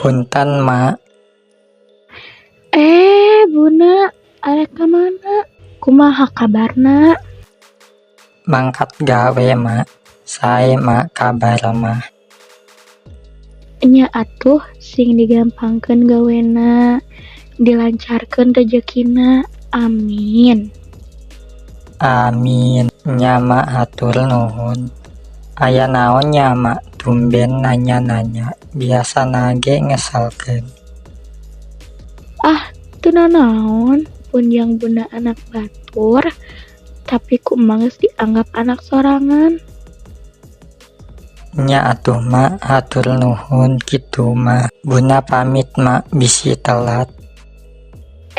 Punten, Mak. Eh, Buna, arek ka mana? Kumaha kabarna? Mangkat gawe, Mak. Sae, Mak, kabar mah. Nya atuh sing digampangkeun gawena, dilancarkeun rejekina. Amin. Amin. Nya, Mak, hatur nuhun. Aya naon nya, Mak, tumben nanya-nanya, biasana ge ngeselkeun. Ah, teu nanaon, punjang Bunda anak batur, tapi ku Emak geus dianggap anak sorangan. Nya atuh, Mak, hatur nuhun kitu mah. Bunda pamit, Mak, bisi telat.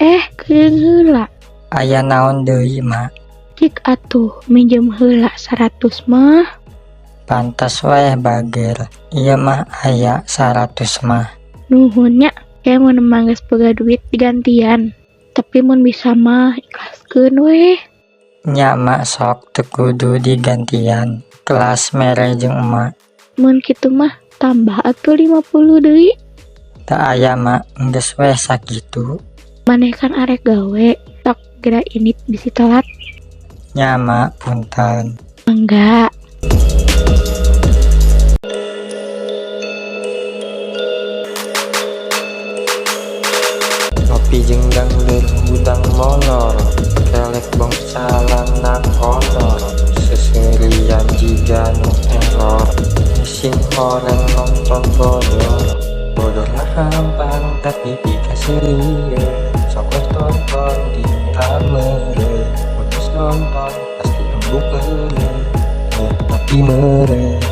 Eh, keudeung heula. Aya naon deui, Mak? Cik atuh minjem heula 100 mah. Pantes weh bager, ieu mah aya 100 mah. Nuhun nya, ke mun Emak geus boga duit digantian. Tapi mun bisa mah ikhlaskeun weh. Nya, Mak, sok teu kudu digantian, ikhlas mere jeung Emak. Mun kitu mah tambah atuh 50 deui. Teu aya, Mak, geus weh sakitu. Maneh kan arek gawe, sok geura indit bisi telat. Nya, Mak, punten. Mangga. Ngopi jeung dangdeur hudang molor, kelek bong calana kolor, seuseurian jiga nu error, ngising horeng nonton bodor. Bodorna hampang tapi pikaseurieun, sok weh tonton dina meureun, mun geus nonton pasti embung eureun, eh tapi meureun.